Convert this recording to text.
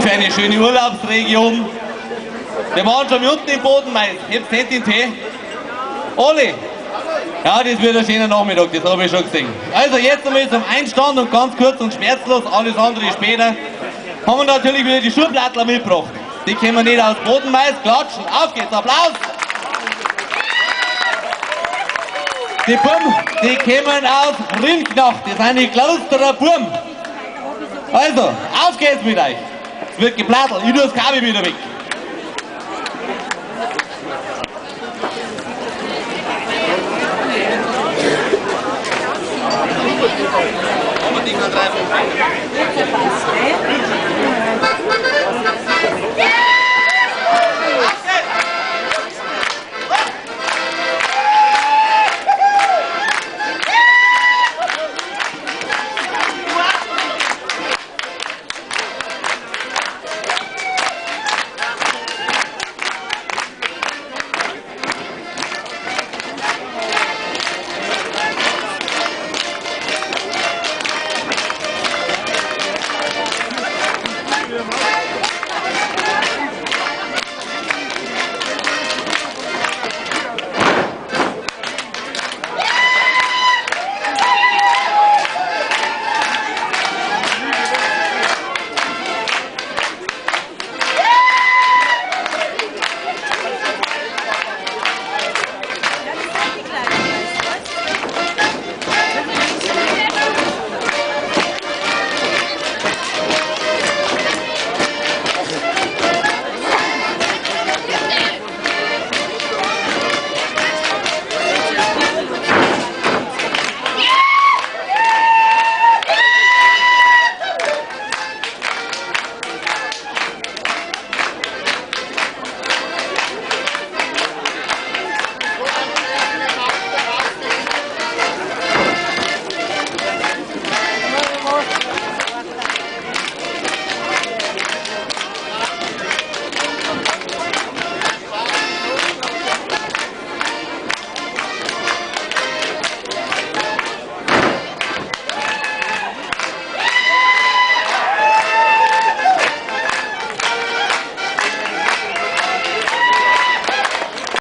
Für eine schöne Urlaubsregion. Wir waren schon unten im Bodenmais. Jetzt seht den Tee. Olli! Ja, das wird ein schöner Nachmittag, das habe ich schon gesehen. Also jetzt einmal zum Einstand und ganz kurz und schmerzlos, alles andere später, haben wir natürlich wieder die Schuhplattler mitgebracht. Die kommen nicht aus Bodenmais, klatschen, auf geht's, Applaus! Die Burm, die kommen aus Rindknacht, das sind die Klosterer Burm. Also, auf geht's mit euch. Es wird geplattelt, ich tue das Kabel wieder weg.